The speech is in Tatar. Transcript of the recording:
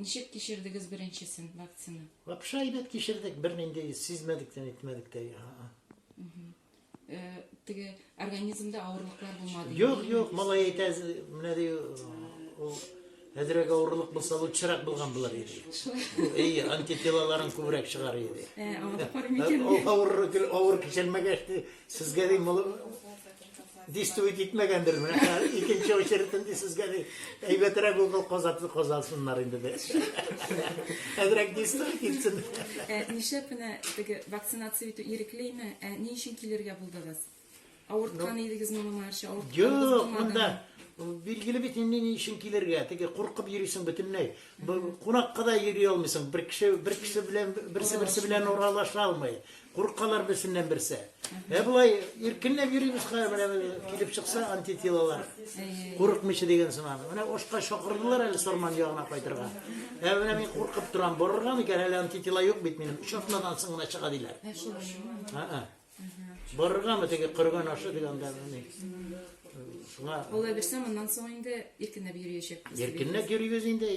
Ничек кичердегез беренчесен, вакцина? Вообще әйбәт кичердек, бернинди сизмәдек тә, нитмәдек тә. Э, теге организмда авырлыклар булмады. Юк, юк, малай әйтә, менә ди, ул әзрәк авырлык булса, лучшерак булган булыр иде. Әй, антителаларың күбрәк чыгар иде. Ә, аңа да карыйм икән. Ул авыр, авыр кичермәгәч, сезгә ди, действовать итмәгәндер менә икенче очередь инде сезгә ди әйбәтрәк укол казатып казансыннар инде ди әзрәк действовать итсен. Ә нишләп менә теге вакцинация итү иреклеме? Ә ни өчен килергә булдыгыз? Авырткан идегезме моңарчы? Авыртканыгыз Юк, монда билгеле бит инде ни өчен килергә. Теге куркып йөрисең бөтенләй. Кунакка да йөри алмыйсың. Бер кеше бер кеше белән берсе берсе белән аралаша алмый. Куркалар берсеннән берсе. Ә болай иркенләп йөрибез хәзер менә килеп чыкса антителалар. Курыкмыйча дигән сыман. Менә Ошка чакырдылар әле Сарман ягына кайтырга. Ә менә мин куркып торам, барырга микән әле антитела юк бит минем. Өч атнадан соң гына чыга диләр. Ә шулаймы? Ә-ә. Барыргамы теге корган ашы дигәндә ни? Шуңа Алла бирсә, моннан соң инде иркенләп йөриячәкбез. Иркенләп йөрибез инде.